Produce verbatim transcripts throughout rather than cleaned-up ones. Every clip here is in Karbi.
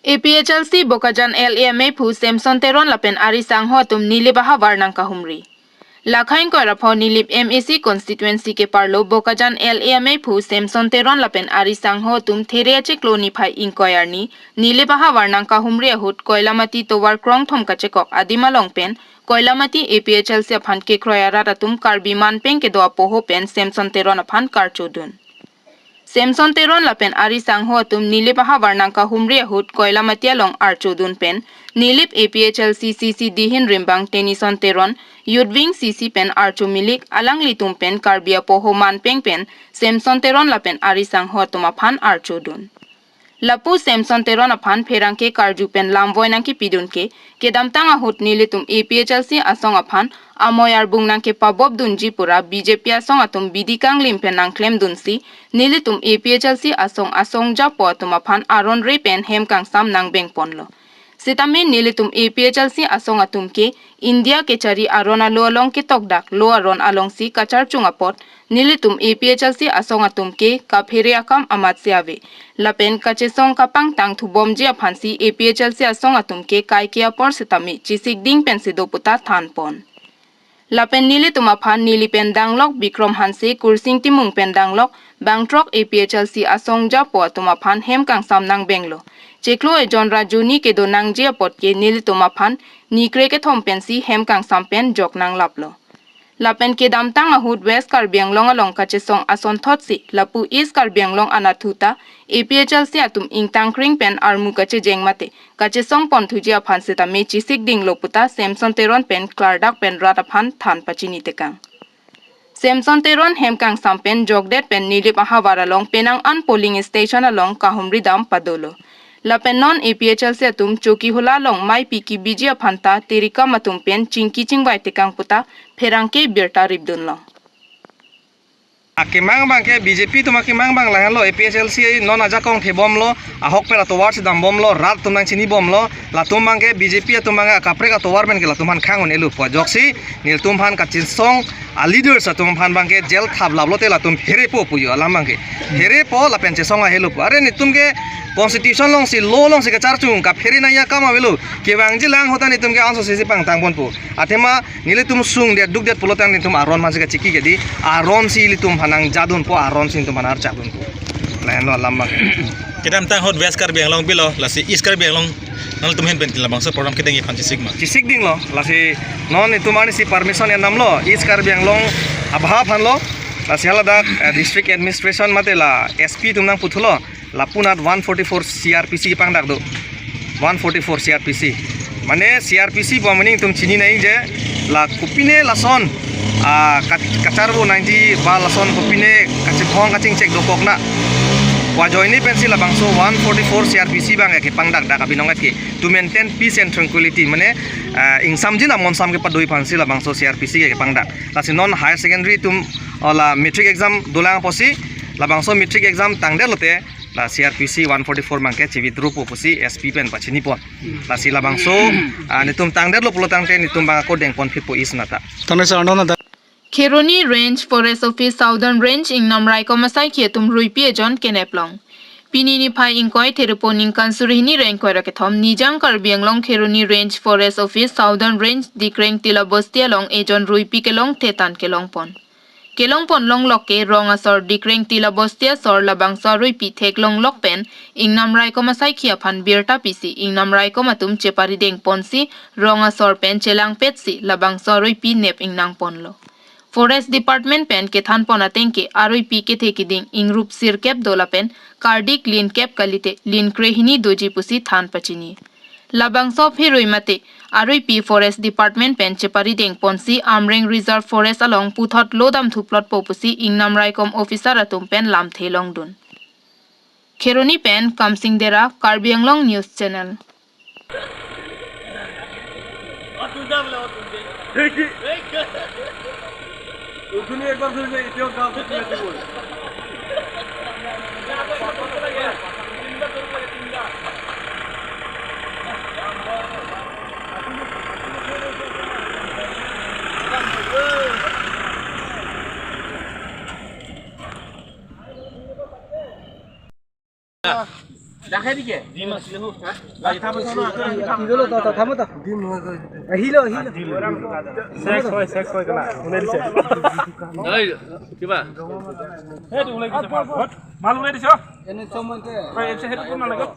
A P H L C Bokajan L A amei aphu Samson Teron lapen ari sangho atum Nilip ahavar nangkahumri. Lakhai ingkoi ra pho Nilip M A C constituency keparlo Bokajan L A amei aphu Samson Teron lapen ari sangho atum There achiklo niphai ingkoi arni Nilip ahavar nangkahumri ahut Koilamati tovar krongthom kachekok adim along pen Koilamati A P H L C aphan kekroi arat atum Karbi manpeng kedo apoho pen Samson Teron aphan karchodun. Samson Teron lapen ari sangho atum Nilip ahavar nangkahumri ahut Koilamati along archodun pen Nilip A P H L C C C dihin rimbang Tenison Teron, Youth Wing C C pen archo milik alanglitum pen Karbi apoho manpeng pen Samson Teron lapen ari sangho atum aphan archodun. Lapu Samson Teron aphan pherangke karju pen lamvoi nangkipidun ke, kedamtang ahut nelitum A P H L C asong aphan amoi arbung nangkepabop dunji pura B J P asong atum bidi kanglim pen nangklemdunsi, nelitum A P H L C asong asong japo atum aphan aron re pen hem kangsam nangbengponlo. Sitame nelitum A P H L C asong atum ke India kechari aron alo along ketokdak lo aron alongsi kacharchung apot, nelitum A P H L C asong atum ke kaphere akam amatsi ave. Lapen kachesong kapangtang thubomji aphansi A P H L C asong atum ke kaike apor sitame chesik ding pensi do puta thanpon. Lapen nelitum aphan neli pen danglok Bikrom Hanse, Kursing Timung pen danglok bangthrok A P H L C asong japo atum aphan hem kangsam nangbenglo. Chiklo ejon ra juni kedo nangji apot ke nelitum aphan ni kre kethom pensi hem kangsam pen jok nanglaplo. Lapen kedamtang ahut West Karbi Anglong along kachesong asonthotsi lapu East Karbi Anglong anatthu ta A P H L C atum ingtangkring pen armu kachejeng mate kachesongpon thuji aphan sitame chesik dinglo puta Samson Teron pen klardak pen rat aphan than pachini tekang. Samson Teron hem kangsam pen jokdet pen Nilip ahavar along penang an polling station along kahumri dam padolo. Lapen non A P H L C atum choki hula along maipi kebiji aphan ta terikam atum pen chingki chingvai tekang puta pherangke birta ripdunlo. Akemang abang ke B J P atum akemang abang lahenlo, A P H L C non ajakong thebomlo, ahok pen atovar si dambomlo, rat atum nangchinibomlo, latum abang ke B J P atum abang ke akaprek atovar pen ke latum aphan khang un-elo pu ajoksi, nelitum aphan kachesong a leaders atum aphan abang ke jail thaplaplote latum herepo pu jo alam abang ke. Herepo lapen chesong ahelo pu. Are netum ke constitution alongsi law alongsi kacharchung kaphere nangji akam avelo. Kevangji lang ahut ta netum ke anso sisi pangtangponpo. Athema nelitum sungdet dukdet pulotang netum aron aphansi kachiki kedi. Aronsi ilitum aphan nangjadunpo, aronsi netum aphan archadunpo. Lahenlo alam abang. Kedamtang ahut West Karbi Anglong bilo, lasi East Karbi Anglong nanglitum ahin pen labangso program kedengji aphan chesik ma? Chesik dinglo, lasi non netum arnisi permission endamlo, East Karbi Anglong abha aphanlo, lasi haladak, eh, district administration mate la S P atum nangputhulo, lapunat one forty-four C R P C kepangdak do. One forty-four C R P C. Mane C R P C pu ameaning itum chini nangji je la kopine lason, ah, ka-, kacharvo nangji ba lason kopine kachethong kachingchek dokok na pu ajoine pensi labangso one forty-four C R P C abang ke kepangdakdak abinong ke to maintain peace and tranquility, mane, ah, ingsamjin amonsam kepado-i aphansi labangso C R P C ke kepangdak. Lasi non higher secondary atum, o la matric exam dolang apotsi labangso matric exam tangdetlote la C R P C one forty-four abang ke che-withdrawpo pusi S P pen pachinipon. Lasi labangso, ah, netum tangdetlo pulotangte netum abang ako dengponphitpo isi nata. Tangdetsi arno nata. Kheroni Range Forest Office Southern Range ingnam raikom asaikhi atum ruipi ejon keneplong. Pini niphai ingkoi Therepo ningkan suri hini ra ingkoi ra kethom Nijang Karbi Anglong Kheroni Range Forest Office Southern Range Dikreng Tila Bosti along ejon ruipi kelong thetan kelongpon. Kelongpon longlok ke rong asor Dikreng Tila Bosti asor labangso aruipi theklonglok pen ingnam raikom asaikhi aphan birta pisi ingnam raikom atum cheparidengponsi rong asor pen chelangpetsi labangso aruipi nep ingnangponlo. Forest Department pen kethanpon ateng ke aruipi kethe keding ingrup sirkep do lapen kardik linkep kalite linkre hini doji pusi than pachini. Labangso pherui mate aruipi Forest Department pen cheparidengponsi Amreng Reserve Forest along puthot lo damthuplotpo pusi ingnam raikom officer atum pen lamthe longdun. Kheroni pen Kamsing Dera, Karbi Anglong News Channel. আহিলো, ত-, ত-, থামো তো। আহিলো, আহিলো। চেক্স হয়, চেক্স হয় কেলা? কোনে দিছে? এই, কিবা? সেইটো ওলাই গৈছে, মাল। মাল ওলাই দিছে, অ। এনে চমকে। হয়, এইটো, সেইটো কোন নালাগে?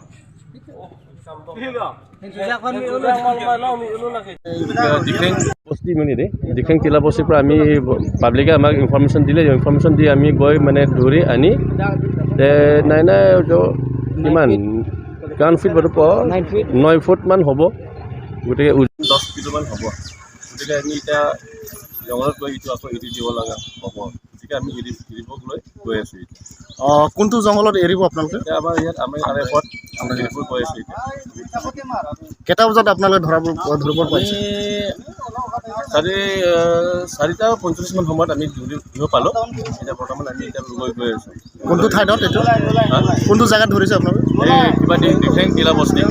ডিক্লেং বস্তি মানে দেই, ডিক্লেং তিলা বস্তিৰ পৰা আমি, পাব্লিকে আমাক ইনফৰমেশ্যন দিলে, ইনফৰমেশ্যন দি আমি গৈ মানে ধৰি আনি, তে নাই নাই, ত' কিমান, কিমান ফিট বাৰু প-, নাইন ফিট। নয় ফুট মান হ'ব। গতিকে ওজ-, দহ কিলো মান হ'ব। গতিকে আমি এতিয়া জংঘলত গৈ এইটো আকৌ এৰি দিব লগা হ'ব। গতিকে আমি এৰি, এৰিব লৈ গৈ আছো এতিয়া। অ, কোনটো জংঘলত এৰিব আপোনালোকে? এতিয়া আমাৰ ইয়াত, আমি আৰ এফত আমি এৰিব গৈ আছো এতিয়া। কেইটা বজাত আপোনালোকে ধৰাব, ধৰিব পাৰিছে? আমি চাৰি, আহ, চাৰিটা পঞ্চল্লিছ মান সময়ত আমি ধৰি, ধৰিব পালো। এতিয়া বৰ্তমান আমি এতিয়া লৈ গৈ আছো। কোনটো ঠাইত এইটো? হা? কোনটো জেগাত ধৰিছে আপোনালোকে? এই কিবা দি, ডিক্লেং তিলা বস্তি।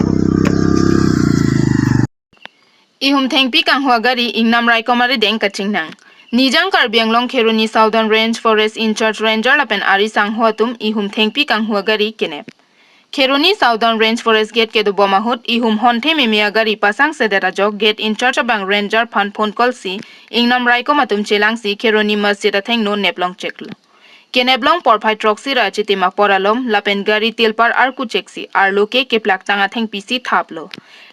Ihum thengpi kanghu agari ingnam raikom arideng kachingnang. Nijang Karbi Anglong Kheroni Southern Range Forest in-charge ranger lapen ari sangho atum ihum thengpi kanghu agari kenep. Kheroni Southern Range Forest gate kedobom ahut ihum honthe meme agari pasangsedet ajok gate in-charge abang ranger aphan phone call si ingnam raikom atum chelangsi Kheroni Masjid athengno neplong cheklo. Keneplong porphai throksi ra achitim apor alom lapen gari tilpar arku cheksi arlo ke keplak tang athengpi si thaplo.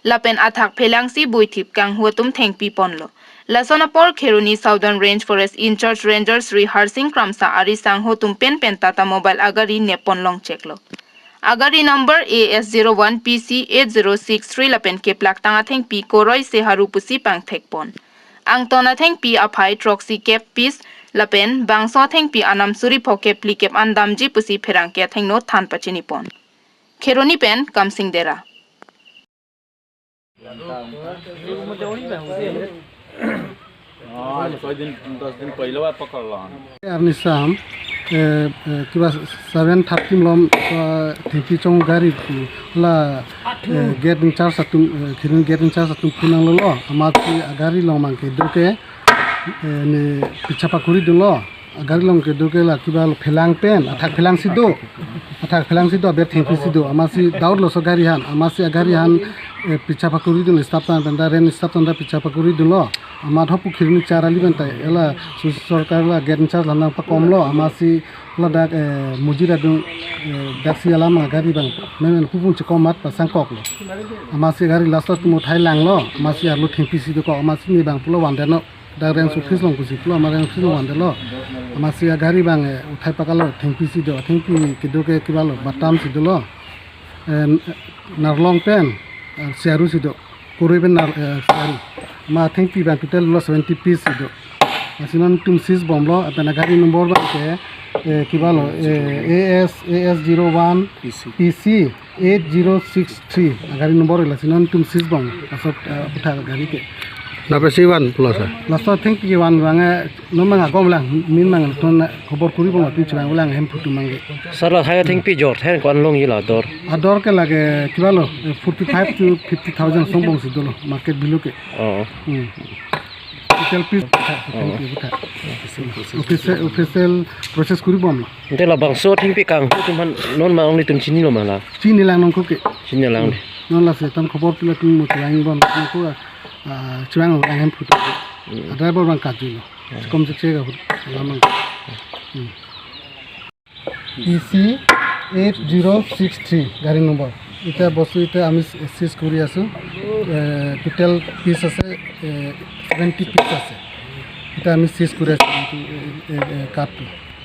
Lapen athak phelangsi buithip kanghu atum thengpi ponlo. Lason apor Kheroni Southern Range Forest in-charge ranger Shri Harsing Kramsa ari sangho atum pen pen Tata Mobile agari neppon long cheklo. Agari number A S zero one P C eight zero six three lapen keplak tang athengpi koroi se haru pusi pangthekpon. Angton athengpi aphai throksi kep piece lapen bangso athengpi anam suri phokep phlikep an damji pusi pherangke athengno than pachinipon. Kheroni pen Kamsing Dera. हाँ, छह दिन, दस दिन पहले बार पकड़ लो हम। Arni sam, eh, eh, kiba seven thirty malom, eh, thengpi chong gari, eh, la, eh, gate in-charge atum, eh, Kheroni gate in-charge atum phone nanglolo, amatsi agari along abang kedo ke, eh, ne pichapakuri dunlo, agari along kedo ke la kiba lo phelang pen, athak phelangsi do, athak phelangsi do, aber thengpi si do, amatsi doubt lo so gari han, amatsi agari han, eh, pichapakuri dun staff tan pen da ren staff tan da pichapakuri dunlo. Amat hopu Kheroni char ali pen ta ela su sorkar la gate in-charge la nangpakomlo, amatsi ladak, eh, mujira dung, eh, daksi alam agari abang, memen kupung chekom amat pasangkoklo. Amatsi gari last atum uthai langlo, amatsi arlo thengpi si dokok, amatsi ne abang pulo vandetnon, dak range office along pusi pulo, amat range office along vandetlo. Amatsi agari abang, eh, uthai pakalo, thengpi si do, thengpi kedo ke kiba lo, batam si dolo. Eh, narlong pen, eh, siaru si do. Koroi pen nar, eh, siaru. Amat thengpi abang total lo seventy piece si do. Lasi non itum seize bomlo, lapen agari number abang ke, eh, kiba lo, eh, A S, A S zero one P C. P C eight zero six three. Agari number lasi non itum seize bom. Asok, eh, aputhak agari ke. Lapen si van pulo sir? Laso thengpi van abang, eh, non abang agom lang, min abang ton khobor kuri bom, atum chevang lang hemphu atum abang ke. Sir, la thaya thengpi jor, theng ko-an longji la dor? Ador ke lake kiba lo, eh, forty-five to fifty thousand songbong si dolo, market value ke. Oh. Hmm. Total piece, oh, thengpi aputhak. Official, official process kuri bomlo. Ante labangso thengpi kanghu atum aphan non ma only itum chinilo ma la? Chini lang nangkok ke. Chini lang de. Non lasi tam khobor pila tum mo chevang bom nangkok, ah, chevang lang hemphu atum. Hmm. Ah, driver abang kajilo. Hmm. Kom se chega hut. Lamang. Hmm. P C eight zero six three gari number. Ita bostu ita ami seize kuri asu. Eh, total piece ase, eh, seventy piece ase. Ita ami seize kuri asu, eh, eh, eh, cart tu.